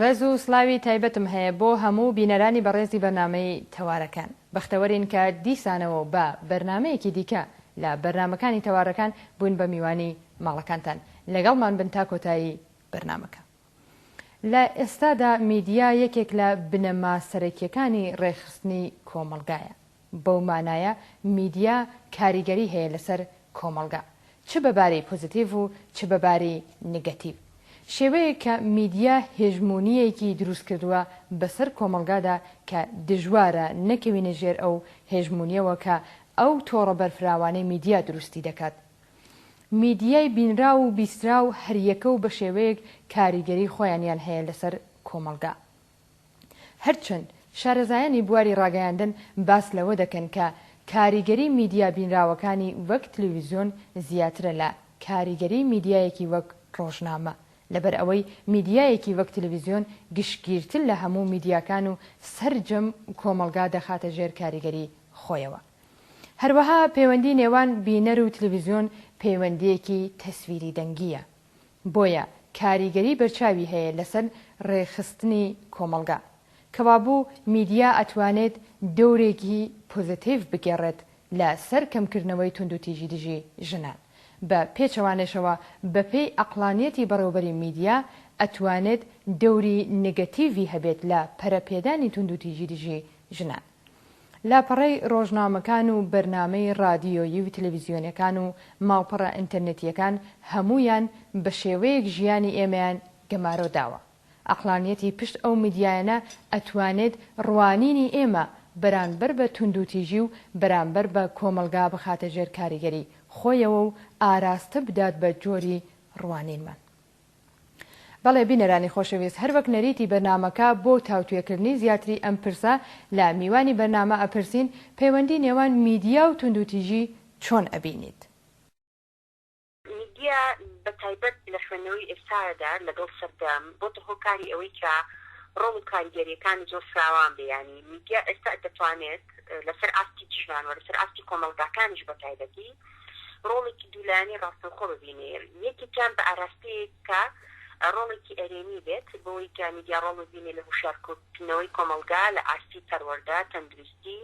ڕێز و سڵاوی تایبەتم هەیە بۆ هەموو بینەرانی بەڕێزی بەرنامەی تەوارەکان. بەختەوەرین کە دیسانەوە و بە بەرنامەیەکی دیکە لە بەرنامەکانی تەوارەکان بووین بە میوانی ماڵەکانتان. لەگەڵمان بن تا کۆتایی بەرنامەکە. لە ئێستادا میدیا یەکێک لە بنەما سەرەکییەکانی ڕێکخستنی کۆمەڵگایە. بەو مانایە میدیا کاریگەری هەیە لەسەر کۆمەڵگا، چ بە باری پۆزیتیڤ و چ بە باری نگەتیڤ. شێوەیەک کە میدیا هێژموونییەکی دروست کردووە بەسەر کۆمەڵگادا کە دژوارە نەکەوینە ژێر ئەو هێژموونییەوە کە ئەو تۆڕە بەرفراوانەی میدیا دروستی دەکات. میدیای بینراو و بیستراو هەریەکە و بە شێوەیەک کاریگەری خۆیانیان هەیە لەسەر کۆمەڵگا. هەرچەند شارەزایانی بواری ڕاگەیاندن باس لەوە دەکەن کە کاریگەری میدیا بینراوەکانی وەک تلویزیۆن زیاترە لە کاریگەری میدیایەکی وەک ڕۆژنامە، لەبەر ئەوەی میدیایەکی وەک تلویزیۆن گشتگیرتر لە هەموو میدیاکان و سەرجەم کۆمەڵگا دەخاتە ژێر کاریگەری خۆیەوە. هەروەها پەیوەندی نێوان بینەر و تلویزیۆن پەیوەندییەکی تەسویری دەنگییە. بۆیە کاریگەری بەرچاوی هەیە لەسەر ڕێکخستنی کۆمەڵگا. کەوابوو میدیا ئەتوانێت دەورێکی پۆزەتیڤ بگێڕێت لە سەر کەمکردنەوەی توندوتیژی دژی ژنان. بە پێچەوانەشەوە بە پێی عەقڵانیەتی بەڕێوبەری میدیا ئەتوانێت دەوری نگەتیڤی هەبێت لە پەرەپێدانی توندوتیژی دژی ژنان. لاپەڕەی ڕۆژنامەکان و بەرنامەی ڕادیۆیی و تەلەڤیزیۆنیەکان و ماڵپەڕە ئینتەرنێتیەکان هەموویان بە شێوەیەک ژیانی ئێمەیان گەمارۆ داوە. عەقڵانیەتی پشت ئەو میدیایانە ئەتوانێت ڕوانینی ئێمە بەرانبەر بە توندوتیژی و بەرانبەر بە کۆمەڵگا بخاتە ژێر کاریگەری خۆیەوە و ئاراستە بدات بە جۆری ڕوانینمان. بەڵێ بینەرانی خۆشەویست هەروەک نەریتی بەرنامەکە بۆ تاوتوێکردنی زیاتری ئەم پرسە لە میوانی بەرنامە ئەپرسین پەیوەندی نێوان میدیا و توندوتیژی چۆن ئەبینیت؟ میدیا بە تایبەت لە خوێندنەوەی ئێستادا لەگەڵ سەردەم بۆتە هۆکاری ئەوەی کە ڕۆڵ و کاریگەرییەکانی زۆر فراوان بێ یانی میدیا ئێستا دەتوانێت لەسەر ئاستی جیهان و لەسەر ئاستی کۆمەڵگاکانیش بە تایبەتی ڕۆڵێکی دوولایەنەی ڕاستەوخۆ ببینێ، یەکێکیان بە ئاراستەیەک کە ڕۆڵێکی ئەرێنی بێت بۆی کە میدیا ڕۆڵ ببینێ لە هوشیارکردنەوەی کۆمەڵگا لە ئاستی پەروەردە، تەندروستی،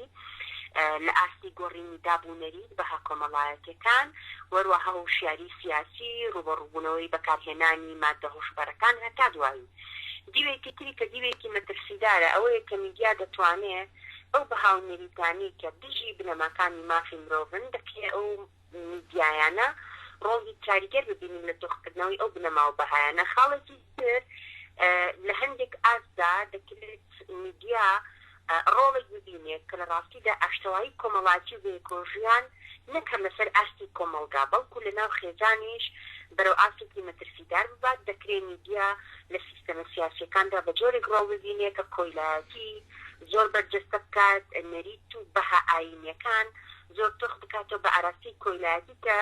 لە ئاستی گۆڕینی داب و نەریت، بەها کۆمەڵایەتیەکان، وەروەها هوشیاری سیاسی، ڕووبەڕووبوونەوەی بەکارهێنانی ماددە هۆشبەرەکان هەتا دوایی. دیوێکی تری کە دیوێکی مەترسیدارە ئەوەیە کە میدیا دەتوانێ ئەو بەها و نەریتانەی کە دژی بنەماکانی مافی مرۆڤن، دەکرێ ئەو میدیایانە ڕۆڵی کاریگەر ببینن لە تۆخکردنەوەی ئەو بنەما و بەهایانە. خاڵێکی تر، لە هەندێک ئاستدا دەکرێت میدیا ڕۆڵێک ببینێت کە لە ڕاستیدا ئاشتەوایی کۆمەڵاتی و بەیەکەوەژیان نەک هەر لەسەر ئاستی کۆمەڵگا، بەڵکو لەناو خێزانیش بەرەو ئاستێکی مەترسیدار ببات. دەکرێ میدیا لە سیستەمە سیاسییەکاندا بە جۆرێک ڕۆڵ ببینێ کە کۆیلایەتی زۆر بەرجەستە بکات، نەریت و بەها ئایینییەکان زۆر تۆخ بکاتەوە بە ئاراستەی کۆیلایەتی کە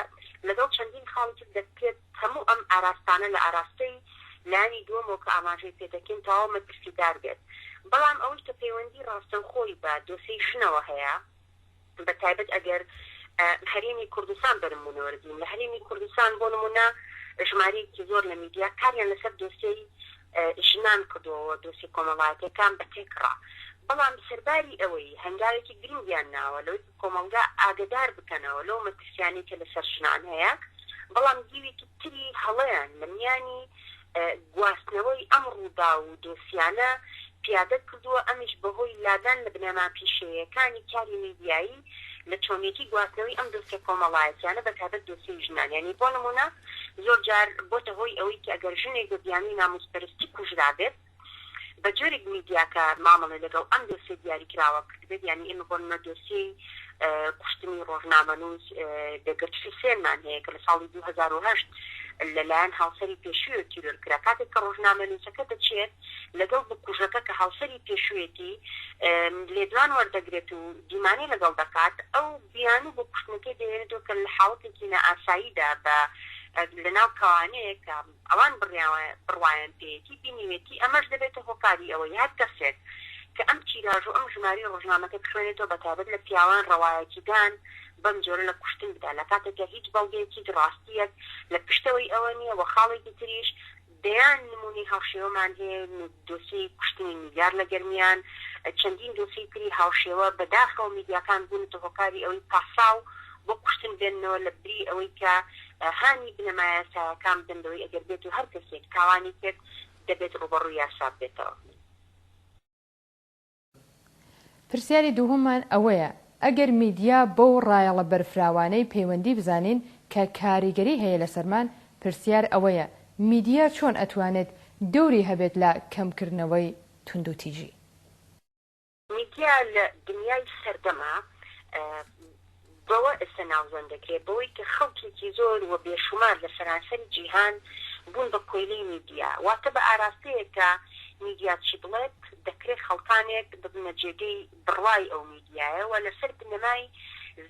لەگەڵ چەندین خاڵی تر دەکرێت هەموو ئەم ئاراستانە لە ئاراستەی لایەنی دووەمەوە کە ئاماژەی پێ دەکەین تەواو مەترسیدار بێت. بەڵام ئەوەی کە پەیوەندی ڕاستەوخۆی بە دۆسێی ژنەوە هەیە، بە تایبەت ئەگەر هەرێمی کوردستان بەرنموونە وەرگرین، لە هەرێمی کوردستان بۆ نموونە ژمارەیەکی زۆر لە میدیا کاریان لەسەر دۆسیەی ژنان کردووە و دۆسیە کۆمەڵایەتیەکان بە تێکڕا، بەڵام سەرباری ئەوەی هەنگاوێکی گرنگیان ناوە لەوەی کە کۆمەڵگا ئاگەدار بکەنەوە لەو مەترسیانەی کە لەسەر ژنان هەیە، بەڵام دیوێکی تری هەڵەیان لە میانی گواستنەوەی ئەم ڕووداو و دۆسیانە پیادە کردووە، ئەمیش بەهۆی لادان لە بنەما پیشەیەکانی کاری میدیایی لە چۆنیەتی گواستنەوەی ئەم دۆسیە کۆمەڵایەتیانە بەتایبەت دۆسیەی ژنان یانی بۆ نموونە زۆر جار بۆتە هۆی ئەوەی کە ئەگەر ژنێک بە بیانووی ناموسپەرستی کوژرابێت بە جۆرێک میدیاکە مامەڵەی لەگەڵ ئەم دۆسیە دیاریکراوە کردبێت، یانی ئێمە بۆ نمونە دۆسیەی کوشتنی ڕۆژنامەنووس بێگەرد حوسێنمان هەیە کە لە ساڵی 2008 لەلایەن هاوسەری پێشوویەوە تیرۆر کرا، کاتێک کە ڕۆژنامەنووسەکە دەچێت لەگەڵ بکوژەکە کە هاوسەری پێشوویەتی لێدوان وەردەگرێت و دیمانەی لەگەڵ دەکات، ئەو بیانوو بۆ کوشتنەکەی دەهێنێتەوە کە لە حاڵەتێکی نائاساییدا بە لەناو کەوانەیەک کە ئەوان بڕوایان پێیەتی بینیوێتی، ئەمەش دەبێتە هۆکاری ئەوەی هەر کەسێک کە ئەم تیراژ و ئەم ژمارەی ڕۆژنامەکە بخوێنێتەوە بەتایبەت لە پیاوان ڕەوایەتیدان بەم جۆرە لە کوشتن بدا لە کاتێکا هیچ بەڵگەیەک هیچ ڕاستییەک لە پشتەوەی ئەوە نییە وە خاڵێکی تریش. دەیان نموونەی هاوشێوەمان هەیە، دۆسیەی کوشتنی نیگار لە گەرمیان، چەندین دۆسیەی تری هاوشێوە، بەداخەوە میدیاکان بوونەتە هۆکاری ئەوەی پاساو بۆ کوشتن بێننەوە لە بری ئەوەی کە هانی بنەما یاسایەکان بدەن لەوەی ئەگەر بێت و هەر کەسێک تاوانی کرد دەبێت ڕووبەڕووی یاسا ببێتەوە. پرسیاری دووهەممان ئەوەیە، ئەگەر میدیا بەو ڕایەڵە بەرفراوانەی پەیوەندی بزانین کە کاریگەری هەیە لەسەرمان، پرسیار ئەوەیە میدیا چۆن ئەتوانێت دەوری هەبێت لە کەمکردنەوەی توندوتیژی؟ میدیا لە دنیای سەردەما بەوە ئێستا ناوزەند دەکرێت بەوەی کە خەڵکێکی زۆر و بێشومار لە سەرانسەری جیهان بوون بە کۆیلەی میدیا، واتە بە ئاراستەیەک کە میدیا چی بڵێت دەکرێت خەڵکانێک ببنە جێگەی بڕوای ئەو میدیایە و لەسەر بنەمای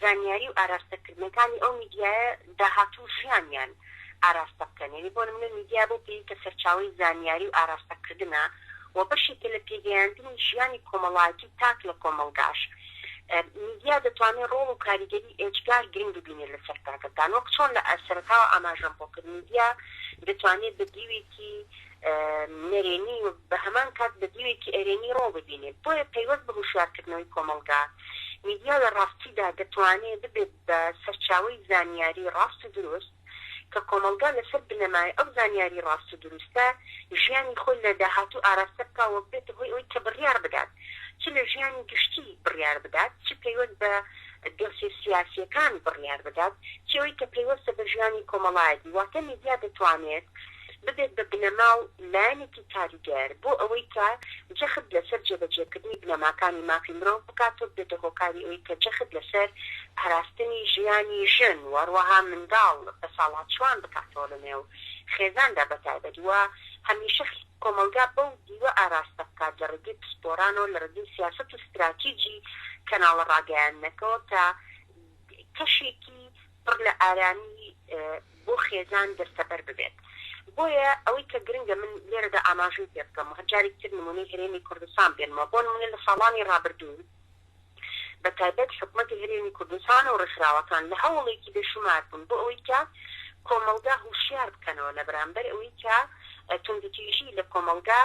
زانیاری و ئاراستەکردنەکانی ئەو میدیایە داهاتوو ژیانیان ئاراستە بکەن. یانی بۆ نمونە میدیا بەو پێیەی کە سەرچاوەی زانیاری و ئاراستەکردنە و بەشێکە لە پێگەیاندنی ژیانی کۆمەڵایەتی تاک لە کۆمەڵگاش، میدیا دەتوانێت ڕۆڵ و کاریگەری ئێجگار گرنگ ببینێت لەسەر تاکەکان. وەک چۆن لە سەرەتاوە ئاماژەم بۆ کرد، میدیا دەتوانێت بە دیوێکی نەرێنی و بە هەمان کات بە دیوێکی ئەرێنی ڕۆڵ ببینێت. بۆیە پەیوەست بە هۆشیارکردنەوەی کۆمەڵگا، میدیا لە ڕاستیدا دەتوانێت ببێت بە سەرچاوەی زانیاری ڕاست و دروست کە کۆمەڵگا لەسەر بنەمای ئەو زانیاری ڕاست و دروستە ژیانی خۆی لە داهاتوو ئاراستە بکا و ببێتە هۆی ئەوەی کە بڕیار بدات چ لە ژیانی گشتی بڕیار بدات چ پەیوەست بە دۆسیە سیاسیەکان بڕیار بدات چ ئەوەی کە پەیوەستە بە ژیانی کۆمەڵایەتی واتە میدیا دەتوانێت ببێت بە بنەما و لایەنێکی کاریگەر بۆ ئەوەی کە جەخت لەسەر جێبەجێکردنی بنەماکانی مافی مرۆڤ بکات و ببێتە هۆکاری ئەوەی کە جەخت لەسەر پاراستنی ژیانی ژن و هەروەها منداڵ بەساڵاچووان بکاتەوە لە نێو خێزاندا بەتایبەت و هەمیشە کۆمەڵگا بەو دیوە ئاراستە بکات لە ڕێگەی پسپۆرانەوە لە ڕێگەی سیاسەت و ستراتیجی کەناڵە ڕاگەیاندنەکەوە کە کەشێکی پڕ لە ئارامی بۆ خێزان دەستەبەر ببێت. بۆیە ئەوەی کە گرنگە من لێرەدا ئاماژەی پێ بکەم و هەر جارێکی تر نموونەی هەرێمی کوردستان بێنمەوە، بۆ نموونە لە ساڵانی ڕابردوو بە تایبەت حکومەتی هەرێمی کوردستان و ڕێکخراوەکان لە هەوڵێکی بێشومار بوون بۆ ئەوەی کە کۆمەڵگا هوشیار بکەنەوە لە بەرامبەر ئەوەی کە توندوتیژی لە کۆمەڵگا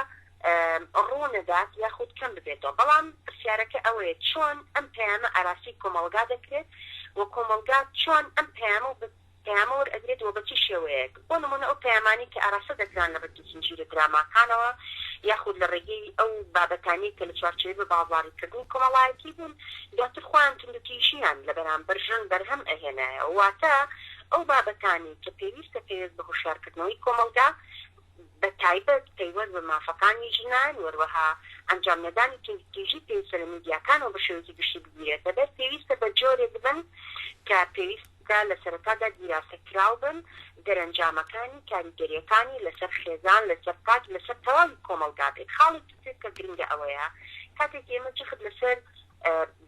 ڕوونەدات یاخود کەم ببێتەوە، بەڵام پرسیارەکە ئەوەیە چۆن ئەم پەیامە ئاراستەی کۆمەڵگا دەکرێت و کۆمەڵگا چۆن ئەم پەیامە و پەیامە وەرئەگرێت و بە چ شێوەیەک؟ بۆ نموونە ئەو پەیامانەی کە ئاراستە دەکران لە ڕێگەی زنجیرە دراماکانەوە یاخود لە ڕێگەی ئەو بابەتانەی کە لە چوارچێوەی بە بازاڕیکردنی کۆمەڵایەتی بوون دواتر خۆیان توندوتیژییان لە بەرامبەر ژن بەرهەم ئەهێنایەوە واتە ئەو بابەتانەی کە پێویستە پەیوەست بە هۆشیارکردنەوەی کۆمەڵگا بە تایبەت پەیوەست بە مافەکانی ژنان و هەروەها ئەنجامنەدانی توندوتیژی پێویستە لە میدیاکانەوە بە شێوەیەکی گشتی بگیرێتە بەر، پێویستە بە جۆرێک بن کە پێویستە لە سەرەتادا دیراسە کراو بن، دەرەنجامەکانی، کاریگەرییەکانی لەسەر خێزان، لەسەر تاک، لەسەر تەواوی کۆمەڵگا بێت. خاڵێکی تر کە گرنگە ئەوەیە کاتێک ئێمە جەخت لەسەر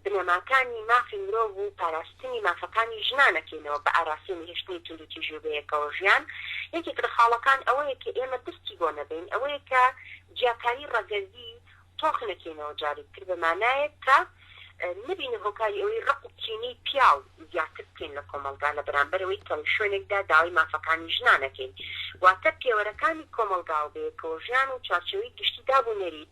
بنەماکانی مافی مرۆڤ و پاراستنی مافەکانی ژنان ئەکەینەوە بە ئاراستەی نەهێشتنی توندوتیژی و بەیەکەوە ژیان، یەکێک لە خاڵەکان ئەوەیە کە ئێمە دەستی بۆ نەبەین ئەوەیە کە جیاکاری ڕەگەزی تۆخ نەکەینەوە جارێک تر بە مانایەک کە نەبینە هۆکاری ئەوەی ڕق و کینەی پیاو زیاتر بکەین لە کۆمەڵگا لە بەرامبەر ئەوەی کە لە شوێنێکدا داوای مافەکانی ژنان ئەکەین واتە پێوەرەکانی کۆمەڵگا و بەیەکەوە ژیان و چوارچێوەی گشتی داب و نەریت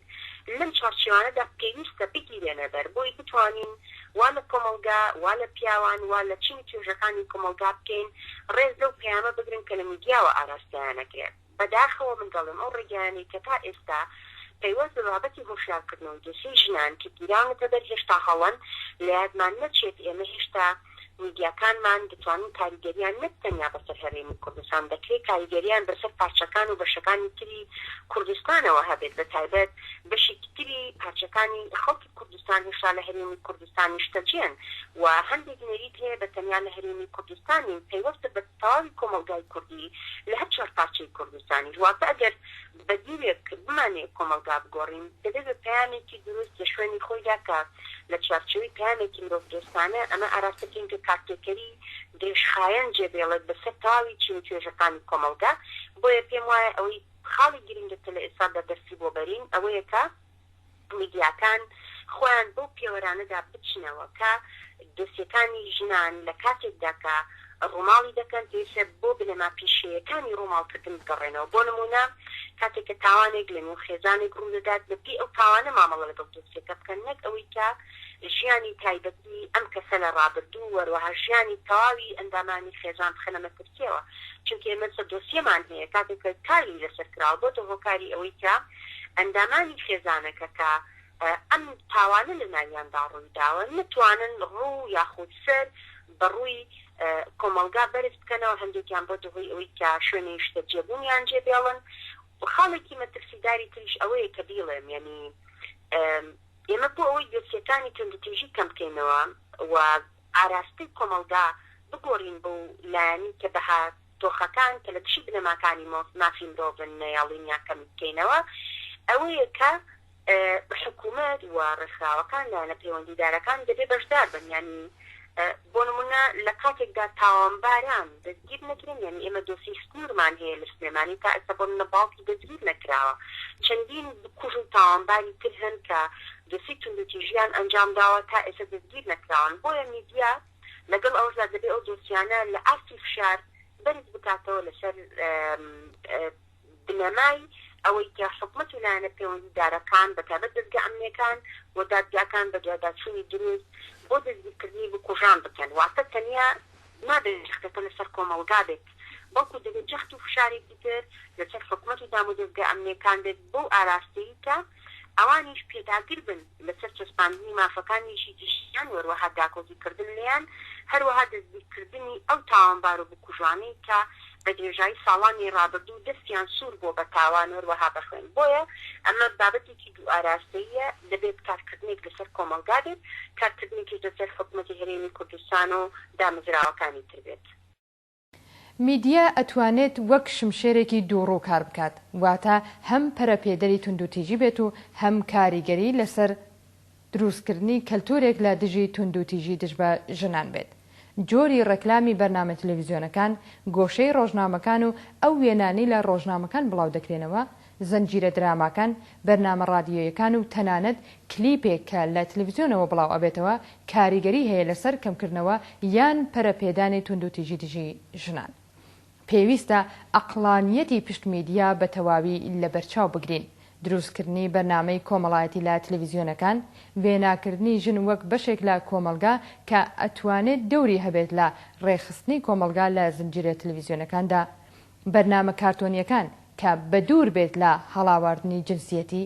لەم چوارچێوانەدا پێویستە بگیرێنە بەر بۆی بتوانین وا لە کۆمەڵگا، وا لە پیاوان، وا لە چین و توێژەکانی کۆمەڵگا بکەین ڕێز لەو پەیامە بگرن کە لە میدیاوە ئاراستەیان ئەکرێ. بەداخەوە من دەڵێم ئەو ڕێگایانەی کە تا ئێستا پەیوەست بە بابەتی هۆشیارکردنەوەی دۆسیەی ژنان کە گیراونەتە بەر هێشتا هەڵەن، لە یادمان نەچێت ئێمە هێشتا میدیاکانمان دەتوانن کاریگەریان نەک تەنیا بەسەر هەرێمی کوردستان، دەکرێت کاریگەریان بەسەر پارچەکان و بەشەکانی تری کوردستانەوە هەبێت، بەتایبەت بەشێکی تری پارچەکانی خەڵکی کوردستان هێشتا لە هەرێمی کوردستان نیشتەجێن و هەندێک نەریت هەیە بە تەنیا لە هەرێمی کوردستان نین، پەیوەستە بە تەواوی کۆمەڵگای کوردی لە هەر چوارپارچەی کوردستانیش، واتە ئەگەر بە دیوێک بمانەوێت کۆمەڵگا بگۆڕین، دەبێت بە پەیامێکی دروست لە شوێنی خۆیدا کە لە چوارچێوەی پەیامێکی مرۆڤدۆستانە ئەمە ئاراستە بکەین کە کارتێکەری درێژخایەن جێبێڵێت بەسەر تەواوی چین و توێژەکانی کۆمەڵگا. بۆیە پێم وایە ئەوەی خاڵی گرنگە کە لە ئێستادا دەستی بۆ بەرین ئەوەیە کە میدیاکان خۆیان بەو پێوەرانەدا بچنەوە کە دۆسیەکانی ژنان لە کاتێکدا کە ڕووماڵی دەکەن پێویستە بۆ بنەما. بنەما پیشەیەکانی ڕووماڵکردن بگەڕێنەوە. بۆ نموونە کاتێک کە تاوانێک لە نێو خێزانێک ڕوودەدات، بە پێی ئەو تاوانە مامەڵە لەگەڵ دۆسیەکە بکەن، نەک ئەوەی کە ژیانی تایبەتی ئەم کەسە لە ڕابردوو و هەروەها ژیانی تەواوی ئەندامانی خێزان بخەنە مەترسییەوە. چونکە ئێمە ئێستا دۆسیەمان هەیە کاتێک کە کاری لەسەر کراوە بۆتە هۆکاری ئەوەی کە ئەندامانی خێزانەکە کە ئەم تاوانە لە ناویاندا ڕوویداوە نەتوانن ڕوو یاخود سەر بە ڕووی کۆمەڵگا بەرز بکەنەوە، هەندێکیان بۆتە هۆی ئەوەی کە شوێنی نیشتەجێبوونیان جێ بێڵن و خاڵێکی مەترسیداری تریش ئەوەیە کە بیڵێم یانی ئێمە بۆ ئەوەی دۆسیەکانی توندوتیژی کەم بکەینەوە و ئاراستەی کۆمەڵگا بگۆڕین بەو لایەنەی کە بەها تۆخەکان کە لە دژی بنەماکانی مافی مرۆڤن نەیەڵین یان کەمی بکەینەوە ئەوەیە کە حکومەت و ڕێکخراوەکان لایەنە پەیوەندیدارەکان دەبێ بەشدار بن یانی بۆ نمونە لە کاتێکدا تاوانباران دەستگیر نەکرێن یانی ئێمە دۆسیەی سنوورمان هەیە لە سلێمانی تا ئێستا بۆ نمونە باوکی دەستگیر نەکراوە چەندین بکوژ و تاوانباری تر هەن کە دۆسیەی توندوتیژیان ئەنجام داوە تا ئێستا دەستگیر نەکراون بۆیە میدیا لەگەڵ ئەوەشدا دەبێ ئەو دۆسیانە لە ئاستی فشار بەرز بکاتەوە لەسەر بنەمای ئەوەی کە حکومەت و لایەنە پەیوەندیدارەکان بەتایبەت دەزگا ئەمنییەکان و دادگاکان بەدواداچوونی دروست بۆ دەستگیرکردنی بکوژان بکەن، واتە تەنیا نابێت جەختەکە لەسەر کۆمەڵگا بێت، بەڵکو دەبێت جەخت و فشارێکی تر لەسەر حکومەت و دامودەزگا ئەمنییەکان بێت بەو ئاراستەیەی کە ئەوانیش پێداگر بن لەسەر چەسپاندنی مافەکانی ژیان و هەروەها داکۆکی کردن لێیان، هەروەها دەستگیرکردنی ئەو تاوانبار و بکوژانەی کە بە درێژایی ساڵانی ڕابردوو دەستیان سوور بووە بە تاوان و هەروەها بە خوێن. بۆیە ئەمە بابەتێکی دووئاراستەییە، دەبێت کارکردنێک لەسەر کۆمەڵگا بێت، کارکردنێکیش لەسەر حکومەتی هەرێمی کوردستان و دامەزراوەکانی تر بێت. میدیا ئەتوانێت وەک شمشێرێکی دووڕوو کار بکات، واتە هەم پەرەپێدەری توندوتیژی بێت و هەم کاریگەری لەسەر دروستکردنی کەلتورێک لە دژی توندوتیژی دژ بە ژنان بێت. جۆری ڕێکلامی بەرنامە تلەویزیۆنەکان، گۆشەی ڕۆژنامەکان و ئەو وێنانەی لە ڕۆژنامەکان بڵاو دەکرێنەوە، زنجیرە دراماکان، بەرنامە ڕادیۆیەکان و تەنانەت کلیپێک کە لە تلەڤزیۆنەوە بڵاو ئەبێتەوە کاریگەری هەیە لەسەر کەمکردنەوە یان پەرە پێدانی توندوتیژی دژی ژنان. پێویستە ئەقڵانیەتی پشت میدیا بە تەواوی لەبەرچاو بگرین. دروستکردنی بەرنامەی کۆمەڵایەتی لە تلەڤزیۆنەکان، وێناکردنی ژن وەک بەشێک لە کۆمەڵگا کە ئەتوانێت دەوری هەبێت لە ڕێکخستنی کۆمەڵگا لە زنجیرە تلەڤزیۆنەکاندا، بەرنامە کارتۆنییەکان کە بەدوور بێت لە هەڵاواردنی جنسیەتی،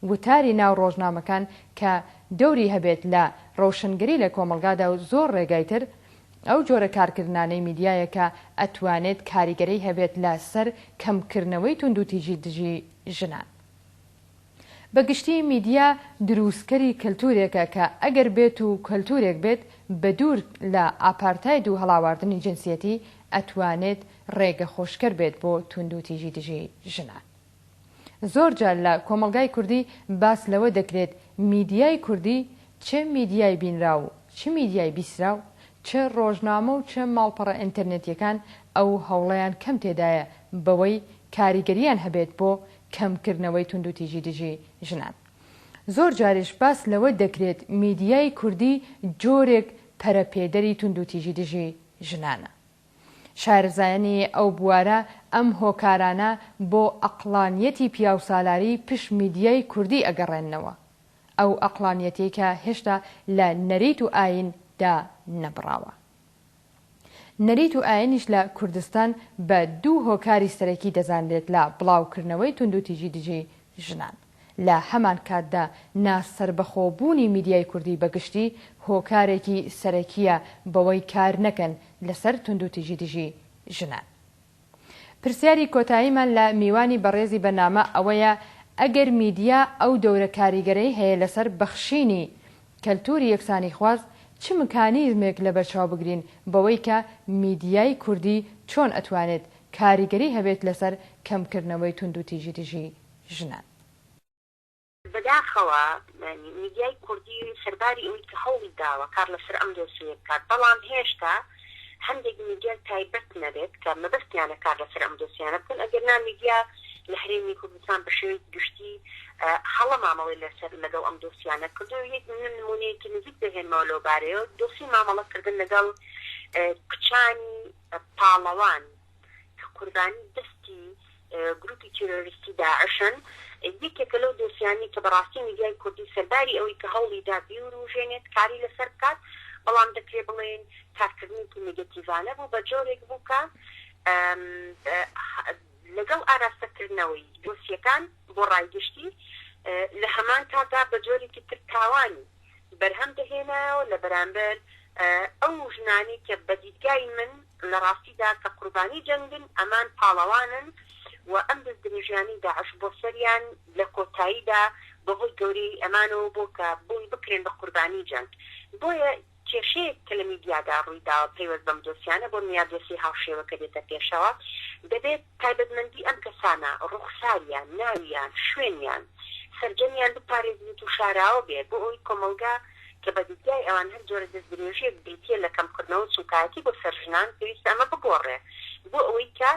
وتاری ناو ڕۆژنامەکان کە دەوری هەبێت لە ڕۆشنگەری لە کۆمەڵگادا و زۆر ڕێگای تر، ئەو جۆرە کارکردنانەی میدیایە کە ئەتوانێت کاریگەرەی هەبێت لە سەر کەمکردنەوەی توندوتیژی دژی ژنان. بە گشتی میدیا درووستکەری کەلتوورێکە کە ئەگەر بێت و کەلتوورێک بێت بە دوور لە ئاپارتاید و هەڵاواردنی جنسیەتی ئەتوانێت ڕێگە خۆشکەر بێت بۆ توندوتیژی دژی ژنان. زۆر جار لە کۆمەڵگای کوردی باس لەوە دەکرێت میدیای کوردی چ میدیای بینراو و چ میدیای بیسراو، چ ڕۆژنامە و چ ماڵپەڕە ئینتەرنێتیەکان ئەو هەوڵەیان کەم تێدایە بەوەی کاریگەریان هەبێت بۆ کەمکردنەوەی توندوتیژی دژی ژنان. زۆر جاریش باس لەوە دەکرێت میدیای کوردی جۆرێک پەرەپێدەری توندوتیژی دژی ژنانە. شارەزایانی ئەو بوارە ئەم هۆکارانە بۆ ئەقڵانیەتی پیاوسالاری پشت میدیای کوردی ئەگەڕێننەوە. ئەو ئەقڵانیەتەی کە هێشتا لە نەریت و ئایین دا نەبڕاوە. نەریت و ئایینیش لە کوردستان بە دوو هۆکاری سەرەکی دەزانرێت لە بڵاوکردنەوەی توندوتیژی دژی ژنان. لە هەمانکاتدا ناسەربەخۆ بوونی میدیای کوردی بە گشتی هۆکارێکی سەرەکییە بەوەی کار نەکەن لەسەر توندوتیژی دژی ژنان. پرسیاری کۆتاییمان لە میوانی بەڕێزی بەرنامە ئەوەیە ئەگەر میدیا ئەو دەورە کاریگەرەی هەیە لەسەر بەخشینی کەلتوری یەکسانیخواز چ مکانیزمێک لەبەرچاو بگرین بەوەی کە میدیای کوردی چۆن ئەتوانێت کاریگەری هەبێت لەسەر کەمکردنەوەی توندوتیژی دژی ژنان؟ بەداخەوە میدیای کوردی سەرباری ئەوەی کە هەوڵی داوە کار لەسەر ئەم دۆسیەیە بکات، بەڵام هێشتا هەندێک میدیای تایبەت نەبێت کە مەبەستیانە کار لەسەر ئەم دۆسیانە بکەن، ئەگەرنا میدیا لە هەرێمی کوردستان بە شێوەیەکی گشتی هەڵە مامەڵەی لەسەر لەگەڵ ئەم دۆسیانە کردووە. یەک من نموونەیەکی نزیک دەهێنمەوە لەو بارەیەوە، دۆسیی مامەڵەکردن لەگەڵ کچانی پاڵەوان. قوربانی دەستی گروپی تیرۆریستی داعشن، یەکێکە لەو دۆسیانەی کە بەڕاستی میدیای کوردی سەرباری ئەوەی کە هەوڵی دا بیوروژێنێت کاری لەسەر بکات، بەڵام دەکرێ بڵێین کارکردنێکی نێگەتیڤانە بوو، بە جۆرێک بوو کە لەگەڵ ئاراستەکردنەوەی دۆسیەکان بۆ ڕای گشتی، لە هەمان کاتدا بە جۆرێکی تر تاوانی بەرهەم دەهێنایەوە لە بەرامبەر ئەو ژنانەی کە بە دیدگای من لە ڕاستیدا کە قوربانی جەنگن، ئەمان پاڵەوانن و ئەم دەستدرێژیانەی داعش بۆ سەریان لە کۆتاییدا بەهۆی گەورەیی ئەمانەوە بوو کە بۆی بکرێن بە قوربانی جەنگ. بۆیە کێشەیەک کە لە میدیادا ڕوویداوە پەیوەست بەم دۆسیانە، بۆ نموونە دۆسیەی هاوشێوە کە دێتە پێشەوە، دەبێت تایبەتمەندی ئەم کەسانە، ڕوخساریان، ناویان، شوێنیان، سەرجەمیان بپارێزرێت و شاراوە بێت، بۆ ئەوەی کۆمەڵگا کە بە دیدگای ئەوان هەر جۆرە دەستدرێژییەک بریتییە لە کەمکردنەوە و سووکایەتی بۆ سەر ژنان، پێویستە ئەمە بگۆڕێ بۆ ئەوەی کە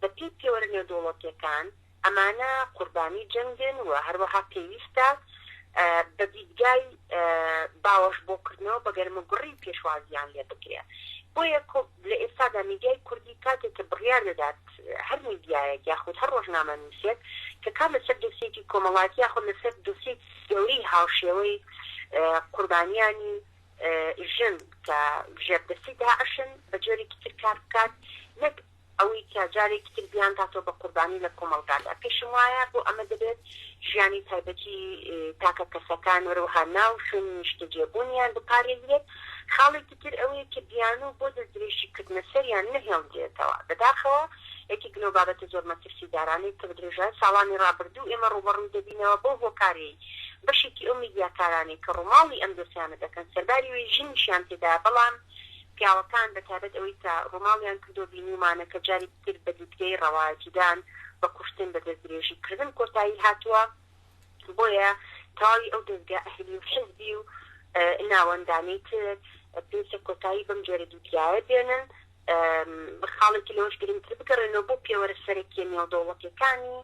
بەپێی پێوەرە نێودەوڵەتییەکان ئەمانە قوربانی جەنگن و هەروەها پێویستە بە دیدگای باوەش بۆ کردنەوە بە گەرموگوڕی پێشوازییان لێ بکرێ. بۆیە لە ئێستادا میدیای کوردی کاتێک کە بڕیار دەدات هەر میدیایەک یاخود هەر ڕۆژنامەنووسێک کە کار لەسەر دۆسیەکی کۆمەڵایەتی یاخود لەسەر دۆسیەکی گەورەی هاوشێوەی قوربانیانی ژن کە ژێردەستی داعشن بە جۆرێکی تر کار بکات نەک ئەوەی کە جارێکی تر بیانکاتەوە بە قوربانی لە کۆمەڵگادا. پێشم وایە بۆ ئەمە دەبێت ژیانی تایبەتی تاکە کەسەکان وەروەها ناو شوێنی نیشتەجێبوونیان بپارێزرێت. خاڵێکی تر ئەوەیە کە بیانوو بۆ دەستدرێژی کردنە سەریان نەهێڵدرێتەوە. بەداخەوە یەکێک لەو بابەتە زۆر مەترسیدارانەی کە بە درێژایی ساڵانی ڕابردوو ئێمە ڕووبەڕووی دەبینەوە بەو هۆکارەی بەشێکی ئەو میدیاکارانەی کە ڕووماڵی ئەم دۆسیانە دەکەن سەرباری ئەوەی ژنیشیان تێدایە بەڵام پیاوەکان بە تایبەت ئەوەی کە ڕووماڵیان کردووە بینیومانە کە جارێکی تر بە دیدگەی ڕەوایەتیدان بە کوشتن بە دەستدرێژی کردن کۆتایی هاتووە بۆیە تەواوی ئەو دەزگا ئەهلی و حزبی و ناوەندانەی تر پێویستە کۆتایی بەم جۆرە دیدگایە بێنن. خاڵێکی لەوەش گرنگتر بگەڕێنەوە بۆ پێوەرە سەرەکیە نێودەوڵەتیەکانی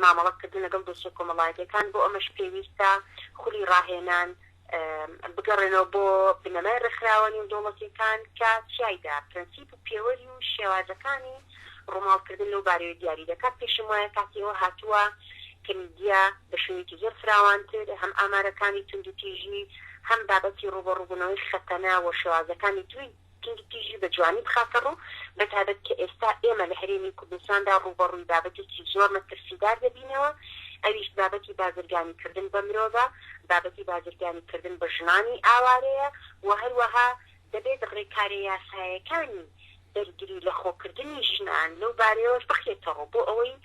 مامەڵەکردن لەگەڵ دۆسیە کۆمەڵایەتیەکان بۆ ئەمەش پێویستە خولی ڕاهێنان بگەڕێنەوە بۆ بنەمای ڕێکخراوە نێودەوڵەتییەکان کە تیایدا پرەنسیپ و پێوەری و شێوازەکانی ڕووماڵکردن لەو بارەیەوە دیاری دەکات. پێشم وایە کاتی ئەوە هاتووە کە میدیا بە شێوەیەکی زۆر فراوانتر هەم ئامارەکانی توندوتیژی، هەم بابەتی ڕووبەڕووبوونەوەی خەتەنە و شێوازەکانی تری توندوتیژی بە جوانی بخاتە ڕوو، بە تایبەت کە ئێستا ئێمە لە هەرێمی کوردستاندا ڕووبەڕووی بابەتێکی زۆر مەترسیدار دەبینەوە، ئەویش بابەتی بازرگانیکردن بە مرۆڤە، بابەتی بازرگانیکردن بە ژنانی ئاوارەیە و هەروەها دەبێت ڕێکارە یاسایەکانی بەرگری لە خۆکردنی ژنان لەو بارەیەوەش بخرێتە ڕوو بۆ ئەوەی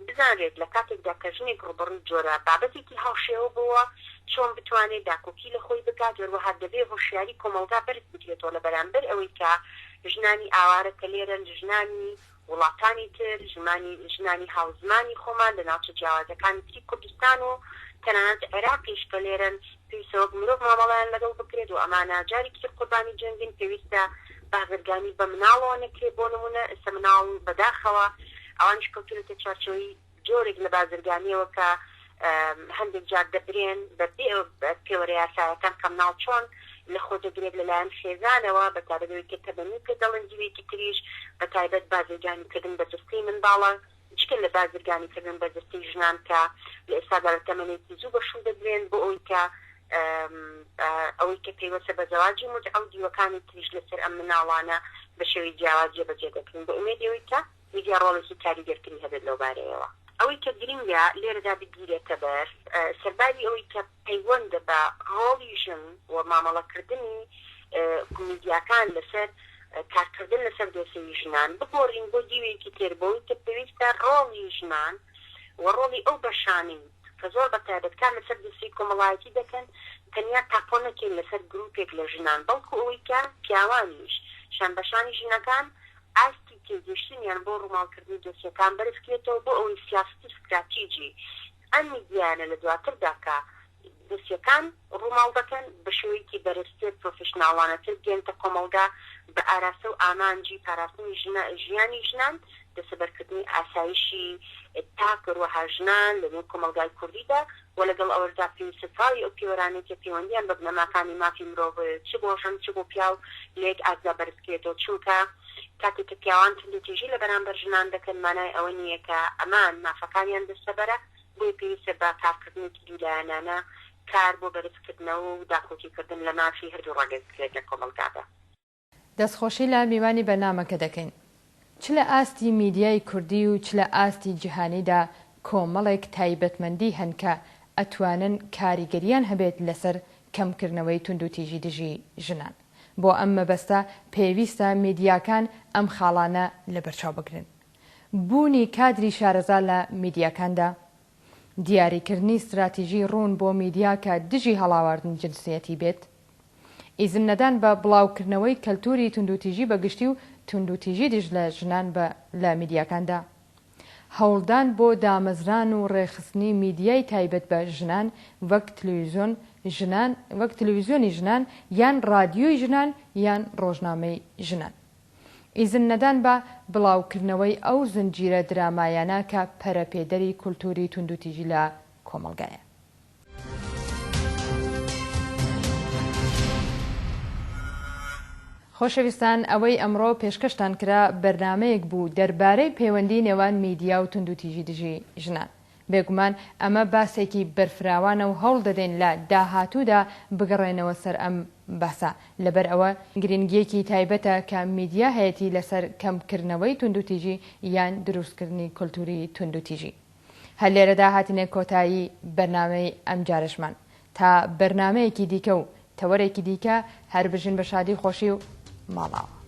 بزانرێت لە کاتێکدا کە ژنێک ڕووبەڕووی جۆرە بابەتێکی هاوشێوە بووە چۆن بتوانێت داکۆکی لە خۆی بکات، هەروەها دەبێ هۆشیاری کۆمەڵگا بەرز بکرێتەوە لە بەرامبەر ئەوەی کە ژنانی ئاوارە کە لێرەن، ژنانی وڵاتانی تر، ژنانی هاوزمانی خۆمان لە ناوچە جیاوازەکانی تری کوردستان و تەنانەت عێراقیش کە لێرەن، پێویستە وەک مرۆڤ مامەڵەیان لەگەڵ بکرێت و ئەمانە جارێکی تر قوربانی جەنگن، پێویستە بازرگانی بە مناڵەوە نەکرێت، بۆ نموونە ئێستا مناڵ بەداخەوە ئەوانیش کەوتوونەتە چوارچێوەی جۆرێک لە بازرگانییەوە کە هەندێک جار دەبرێن بە بێ پێوەرە یاسایەکان کە مناڵ چۆن لە خۆ دەگرێت لەلایەن خێزانەوە بە تایبەت ئەوەی کە تەبەنی پێ دەڵێن دیوێکی تریش بە تایبەت بازرگانی کردن بە جەستەی منداڵە جگە لە بازرگانی کردن بە جەستەی ژنان کە لە ئێستادا لە تەمەنێکی زوو بە شوو دەدرێن بۆ ئەوەی کە ئەوەی کە پەیوەستە بە زەواجی موتعە و دیوەکانی تریش لەسەر ئەم مناڵانە بە شێوەی جیاواز جێبەجێ دەکرێن بە ئومێدی ئەوەی کە میدیا ڕۆڵێکی کاریگەرتری هەبێت لەو بارەیەوە. ئەوەی کە گرنگە لێرەدا بگیرێتە بەر، سەرباری ئەوەی کە پەیوەندە بە ڕۆڵی ژن و مامەڵەکردنی میدیاکان لەسەر کارکردن لەسەر دۆسێی ژنان، بگۆڕین بۆ دیوێکی تر بەوەی کە پێویستە ڕۆڵی ژنان و ڕۆڵی ئەو بەشانەی کە زۆر بە تایبەت کار لەسەر دۆسێی کۆمەڵایەتی دەکەن تەنیا تاپۆ نەکەین لەسەر گروپێک لە ژنان بەڵکو ئەوەی کە پیاوانیش شانبەشانی ژنەکان ئاستی تێگەشتنیان بۆ ڕووماڵکردنی دۆسیەکان بەرزکرێتەوە بۆ ئەوەی سیاسەتی ستراتیجی ئەم میدیایانە لە دواتردا کە دۆسیەکان ڕووماڵ دەکەن بە شێوەیەکی بەرزتر پرۆفیشناڵانەتر بگەیەنتە کۆمەڵگا بە ئاراستە و ئامانجی پاراستنی ژیانی ژنان دەستەبەرکردنی ئاسایشی تاک هەروەها ژنان لە نێو کۆمەڵگای کوردیدا و لەگەڵ ئەوەشدا پێویستە تەواوی ئەو پێوەرانەی کە پەیوەندییان بە بنەماکانی مافی مرۆڤ چ بۆ ژن چ بۆ پیاو لە یەک ئاستدا بەرزبکرێتەوە چونکە. کاتێک کە پیاوان توندوتیژی لە بەرامبەر ژنان دەکەن مانای ئەوە نییە کە ئەمان مافەکانیان دەستەبەرە، بۆیە پێویستە بە کارکردنێکی دوولایەنانە کار بۆ بەرزکردنەوە و داکۆکیکردن لە مافی هەردوو ڕەگەز بکرێت لە کۆمەڵگادا. دەستخۆشی لە میوانی بەرنامەکە دەکەین. چ لە ئاستی میدیای کوردی و چ لە ئاستی جیهانیدا کۆمەڵێک تایبەتمەندی هەن کە ئەتوانن کاریگەریان هەبێت لەسەر کەمکردنەوەی توندوتیژی دژی ژنان. بۆ ئەم مەبەستە پێویستە میدیاکان ئەم خاڵانە لەبەرچاو بگرن. بوونی کادری شارەزا لە میدیاکاندا، دیاریکردنی ستراتیژی ڕوون بۆ میدیا کە دژی هەڵاواردنی جنسیەتی بێت، ئیزن نەدان بە بڵاوکردنەوەی کەلتوری توندوتیژی بە گشتی و توندوتیژی دژ لە ژنان بە لە میدیاکاندا، هەوڵدان بۆ دامەزران و ڕێکخستنی میدیای تایبەت بە ژنان وەک تلویزیۆن ژنان وەک تلویزیۆنی ژنان یان ڕادیۆی ژنان یان ڕۆژنامەی ژنان. ئیزن نەدان بە بڵاوکردنەوەی ئەو زنجیرە درامایانە کە پەرەپێدەری کولتوری توندوتیژی لە کۆمەڵگایە. خۆشەویستان ئەوەی ئەمڕۆ پێشکەشتان کرا بەرنامەیەک بوو دەربارەی پەیوەندی نێوان میدیا و توندوتیژی دژی ژنان. بێگومان ئەمە باسێکی بەرفراوانە و هەوڵ دەدەین لە داهاتوودا بگەڕێنەوە سەر ئەم باسە، لەبەر ئەوە گرنگییەکی تایبەتە کە میدیا هەیەتی لەسەر کەمکردنەوەی توندوتیژی یان دروستکردنی کولتوری توندوتیژی. هەر لێرەدا هاتینە کۆتایی بەرنامەی ئەمجارەشمان. تا بەرنامەیەکی دیکە و تەوەرێکی دیکە هەر بژین بە شادی و خۆشی و ماڵئاوا.